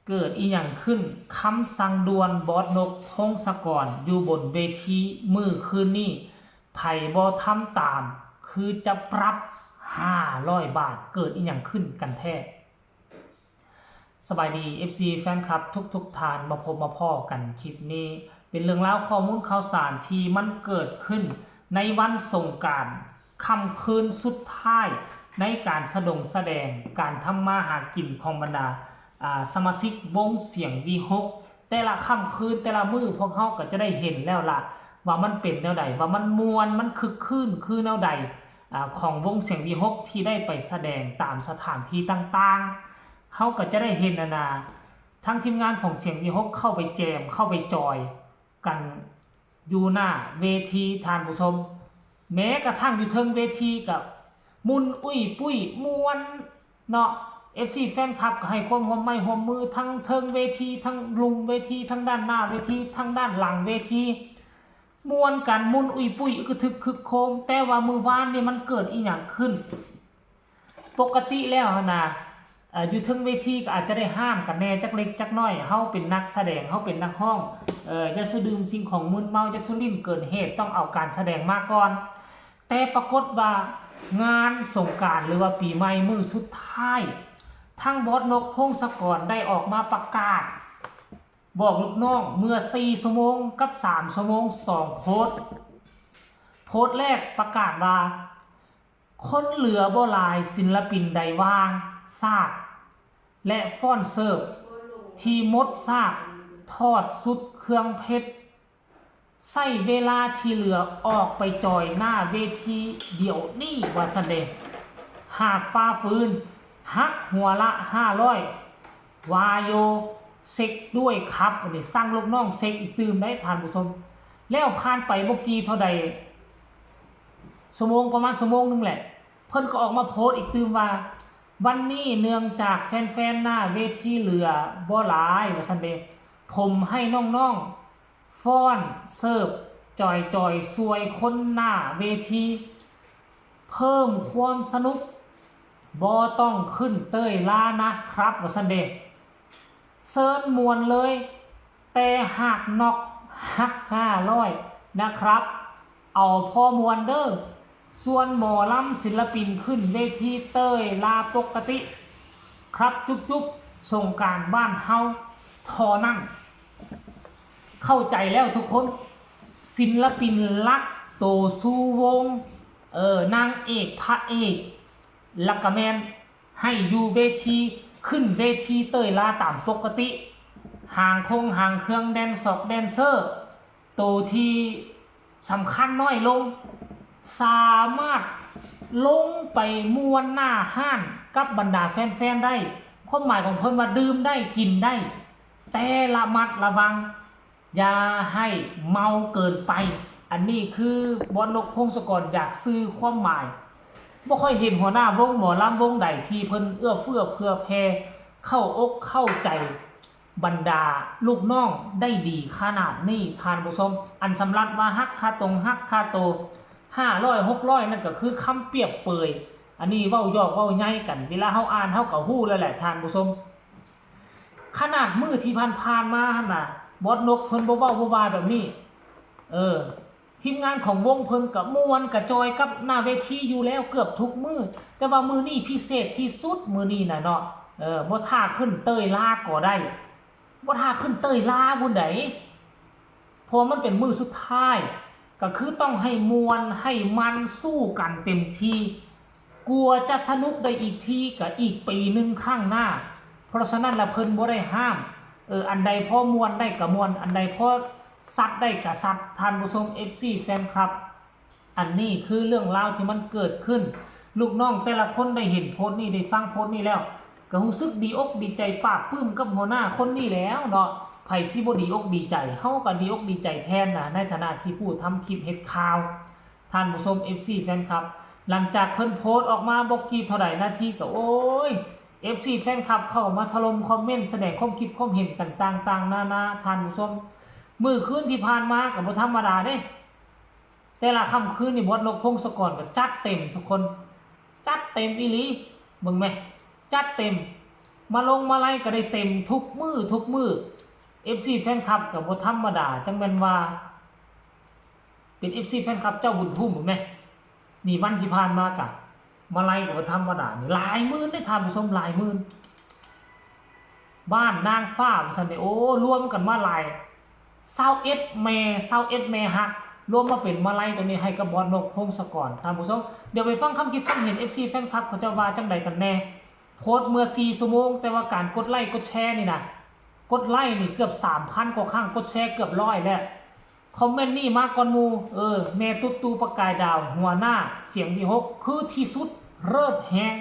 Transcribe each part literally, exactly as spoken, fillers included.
เกิดอีหยังขึ้น คำสั่งด่วนบอสนก พงศกร อยู่บนเวทีมื้อคืนนี้ ไผบ่ทำตาม คือจะปรับห้าร้อยบาท เกิดอีหยังขึ้นกันแท้ สบายดี เอฟซี แฟนคลับทุกๆท่าน มาพบมาพ้อกันคลิปนี้ เป็นเรื่องราวข้อมูลข่าวสารที่มันเกิดขึ้นในวันสงกรานต์ ค่ำคืนสุดท้ายในการสะดงแสดงการทำมาหากินของบรรดา อ่า สมาชิกวงเสียงวีหก แต่ละค่ำคืนแต่ละมื้อพวกเฮาก็จะได้เห็นแล้วล่ะ ว่ามันเป็นแนวใด ว่ามันม่วน มันคึกคืนคือแนวใด อ่า ของวงเสียงวีหกที่ได้ไปแสดงตามสถานที่ต่างๆ เฮาก็จะได้เห็นนานา ทั้งทีมงานของเสียงวีหกเข้าไปแจม เข้าไปจอยกันอยู่หน้าเวทีท่านผู้ชม แม้กระทั่งอยู่เทิงเวทีกับมุ่นอุ้ยปุ้ยม่วนเนาะ เอฟซี แฟนคลับก็ให้ความร่วมไม้ร่วมมือทั้งเทิงเวที ทั้งลุ่มเวที ทั้งด้านหน้าเวที ทั้งด้านหลังเวที ม่วนกันมุ่นอุ้ยปุ้ยอึกกระทึกคึกโครม แต่ว่ามื้อวานนี่มันเกิดอีหยังขึ้น ปกติแล้วหั้นนะ เอ่อ อยู่เทิงเวทีก็อาจจะได้ห้ามกันแน่จักเล็กจักน้อย เฮาเป็นนักแสดง เฮาเป็นนักร้อง เอ่อ อย่าสูดื่มสิ่งของมึนเมา อย่าสูเล่นเกินเหตุ ต้องเอาการแสดงมาก่อน แต่ปรากฏว่างานสงกรานต์หรือว่าปีใหม่มื้อสุดท้าย ทางบอสนก พงศกร ได้ออกมาประกาศ บอกลูกน้องเมื่อสี่ชั่วโมงกับสามชั่วโมง สองโพสต์ โพสต์แรกประกาศว่า คนเหลือบ่หลาย ศิลปินได้วางซาก และฟ้อนเสิร์ฟที่หมดซาก ถอดชุดเครื่องเพชร ใช้เวลาที่เหลือออกไปจอยหน้าเวทีเดี๋ยวนี้ ว่าซั่นเด้ หากฝ่าฝืน หักหัวละห้าร้อย วาโย เช็คด้วยครับ อันนี้สั่งลูกน้องเช็คอีกตื่มได้ท่านผู้ชม แล้วผ่านไปบ่กี่เท่าใด ชั่วโมง ประมาณชั่วโมงหนึ่งแหละ เพิ่นก็ออกมาโพสต์อีกตื่มว่า วันนี้เนื่องจากแฟนๆหน้าเวทีเหลือบ่หลาย ว่าซั่นเด้ ผมให้น้องๆฟ้อนเสิร์ฟจอยๆ ซวยคนหน้าเวที เพิ่มความสนุก บ่ต้องขึ้นเต้ยลานะครับ ว่าซั่นเด้ เชิญม่วนเลย แต่หากน็อกหักห้าร้อยนะครับ เอาพอม่วนเด้อ ส่วนหมอลำศิลปินขึ้นเวทีเต้ยลาปกติ ครับจุ๊บจุ๊บ สงกรานต์บ้านเฮาเท่านั้น เข้าใจแล้วทุกคน ศิลปินหลักโตสู่วง เออ นางเอกพระเอก แล้วก็แม่นให้อยู่เวที ขึ้นเวทีเต้ยลาตามปกติ หางคงหางเครื่องแดนซอกแดนเซอร์ โตที่สำคัญน้อยลง สามารถลงไปม่วนหน้าฮ้านกับบรรดาแฟนๆได้ ความหมายของเพิ่นว่าดื่มได้กินได้ แต่ระมัดระวัง อย่าให้เมาเกินไป อันนี้คือบอสนก พงศกร อยากสื่อความหมาย บ่ค่อยเห็นหัวหน้าวงหมอลำวงใดที่เพิ่นเอื้อเฟื้อเผื่อแผ่เข้าอกเข้าใจบรรดาลูกน้องได้ดีขนาดนี้ท่านผู้ชม อันสำหรับว่าหักค่าตรงหักค่าโตห้าร้อย หกร้อย นั่นก็คือคำเปรียบเปรย อันนี้เว้าหยอกเว้าใหญ่กัน เวลาเฮาอ่านเฮาก็ฮู้แล้วแหละท่านผู้ชม ขนาดมื้อที่ผ่านๆมาหั่นน่ะ บอสนกเพิ่นบ่เว้าบ่ว่าแบบนี้ เออ ทีมงานของวงเพิ่นก็ม่วนกระจอยกับหน้าเวทีอยู่แล้วเกือบทุกมื้อ แต่ว่ามื้อนี้พิเศษที่สุด มื้อนี้น่ะเนาะ เออ บ่ท่าขึ้นเต้ยลาก็ได้ บ่ท่าขึ้นเต้ยลาบุญใด เพราะมันเป็นมื้อสุดท้าย ก็คือต้องให้ม่วนให้มันสู้กันเต็มที่ กว่าจะสนุกได้อีกทีก็อีกปีหนึ่งข้างหน้า เพราะฉะนั้นละเพิ่นบ่ได้ห้าม เออ อันใดพอม่วนได้ก็ม่วน อันใดพอซัดได้ก็ซัด ท่านผู้ชม เอฟซี แฟนคลับ อันนี้คือเรื่องราวที่มันเกิดขึ้น ลูกน้องแต่ละคนได้เห็นโพสต์นี้ ได้ฟังโพสต์นี้แล้ว ก็รู้สึกดีอกดีใจปลาบปลื้มกับหัวหน้าคนนี้แล้วเนาะ ไผสิบ่ดีอกดีใจ เฮาก็ดีอกดีใจแทนนะ ในฐานะที่ผู้ทำคลิปเฮ็ดข่าว ท่านผู้ชม เอฟซี แฟนคลับ หลังจากเพิ่นโพสต์ออกมาบ่กี่เท่าใดนาทีก็ โอ้ย เอฟซี แฟนคลับเข้ามาถล่มคอมเมนต์ แสดงความคิดความเห็นกันต่างๆนานา ท่านผู้ชม มื้อคืนที่ผ่านมาก็บ่ธรรมดาเด้ แต่ละค่ำคืนนี่บอสนก พงศกร ก็จัดเต็มทุกคน จัดเต็มอีหลี เบิ่งแหม จัดเต็ม มาลงมาไลฟ์ก็ได้เต็มทุกมื้อทุกมื้อ เอฟซี แฟนคลับก็บ่ธรรมดา จั่งแม่นว่า เป็น เอฟซี แฟนคลับเจ้าบุญทุ่มแม่น นี่วันที่ผ่านมากะ มาไลฟ์ก็บ่ธรรมดา นี่หลายหมื่นเด้ท่านผู้ชม หลายหมื่น บ้านนางฟ้าว่าซั่นเด้ โอ้ รวมกันมาหลาย ซาวเอ็ด แม่ ซาวเอ็ด แม่ฮัก รวมมาเป็นมาลัยตัวนี้ให้กับบอสนก พงศกร ท่านผู้ชม เดี๋ยวไปฟังคำคิดความเห็น เอฟซี แฟนคลับเขาเจ้าว่าจั่งใดกันแน่ โพสต์เมื่อ สี่ ชั่วโมง แต่ว่าการกดไลค์กดแชร์นี่นะ กดไลค์นี่เกือบ สามพัน กว่าครั้ง กดแชร์เกือบร้อยแล้ว คอมเมนต์นี่มาก่อนหมู่ เออ แม่ตุ๊ดตูประกายดาว หัวหน้า เสียงวีหก คือที่สุด เลิศแฮง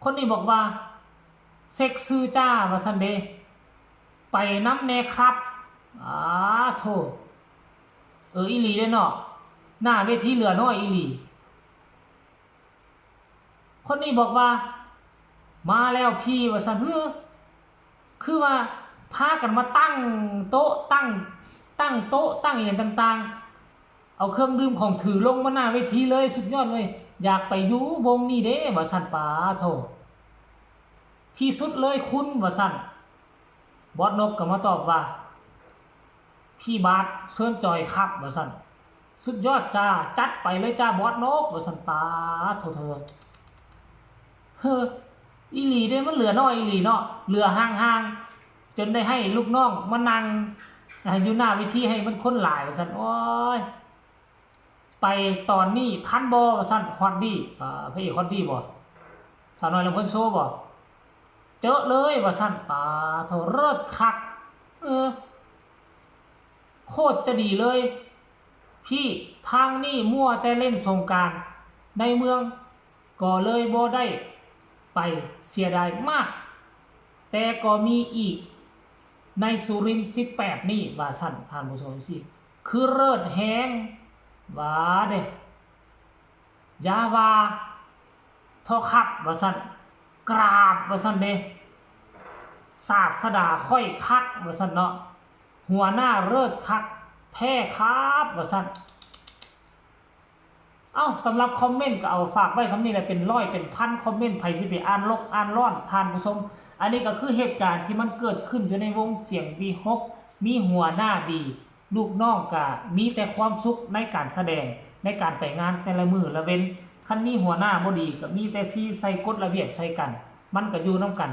คนนี้บอกว่า เซ็กซื่อจ้า ว่าซั่นเด้ ไปนำแน่ครับ อ้าโธ่ เออ อีหลีเด้เนาะ หน้าเวทีเหลือน้อยอีหลี คนนี้บอกว่า มาแล้วพี่ ว่าซั่น เฮ้อ คือว่าพากันมาตั้งโต๊ะ ตั้ง ตั้งโต๊ะ ตั้งอิหยังต่างๆ เอาเครื่องดื่มของถือลงมาหน้าเวทีเลย สุดยอดเลย อยากไปอยู่วงนี้เด้ ว่าซั่น ปาโธ่ ที่สุดเลยคุณ ว่าซั่น บอสนกก็มาตอบว่า พี่บาสเชิญจอยครับ ว่าซั่น สุดยอดจ้า จัดไปเลยจ้าบอสนก ว่าซั่น ปาโธ่ เฮ้อ อีหลีเด้ มันเหลือน้อยอีหลีเนาะ เหลือห่างๆ จนได้ให้ลูกน้องมานั่ง อ่า อยู่หน้าเวทีให้มันคนหลาย ว่าซั่น โอ้ย ไปตอนนี้ทันบ่ ว่าซั่น ฮอดดี้ อ่า พระเอกฮอดดี้บ่ สาวน้อยลำเพลินโชว์บ่ เจอเลย ว่าซั่น ปาโธ่ เลิศคัก เออ โคตรจะดีเลย พี่ ทางนี้มัวแต่เล่นสงกรานต์ในเมือง ก็เลยบ่ได้ไป เสียดายมาก แต่ก็มีอีกในสุรินทร์ สิบแปด นี่ ว่าซั่น ท่านผู้ชม สิ คือเลิศแฮง ว่าเด้ อย่าว่าทอคัก ว่าซั่น กราบ ว่าซั่นเด้ ศาสดาข้อยคัก ว่าซั่นเนาะ หัวหน้าเลิศคักแท้ครับ ว่าซั่น เอ้า สำหรับคอมเมนต์ก็เอาฝากไว้ส่ำนี้แหละ เป็นร้อยเป็นพันคอมเมนต์ ไผสิไปอ่านลกอ่านร้อน ท่านผู้ชม อันนี้ก็คือเหตุการณ์ที่มันเกิดขึ้นอยู่ในวงเสียงวีหก มีหัวหน้าดี ลูกน้องก็มีแต่ความสุขในการแสดง ในการไปงานแต่ละมื้อละเว็น คันมีหัวหน้าบ่ดีก็มีแต่ซี้ใส่กฎระเบียบใส่กัน มันก็อยู่นำกัน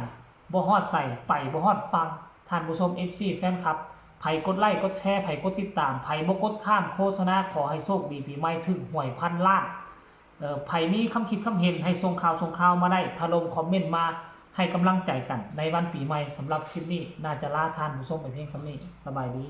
บ่ฮอดไส ไปบ่ฮอดฝั่ง ท่านผู้ชม เอฟซี แฟนคลับ ไผกดไลค์กดแชร์ ไผกดติดตาม ไผบ่กดข้ามโฆษณา ขอให้โชคดีปีใหม่ ถืกหวยพันล้าน เอ่อ ไผมีคำคิดคำเห็นให้ส่งข่าวส่งข่าวมาได้ ถล่มคอมเมนต์มาให้กำลังใจกันในวันปีใหม่ สำหรับคลิปนี้น่าจะลาท่านผู้ชมไปเพียงส่ำนี้ สบายดี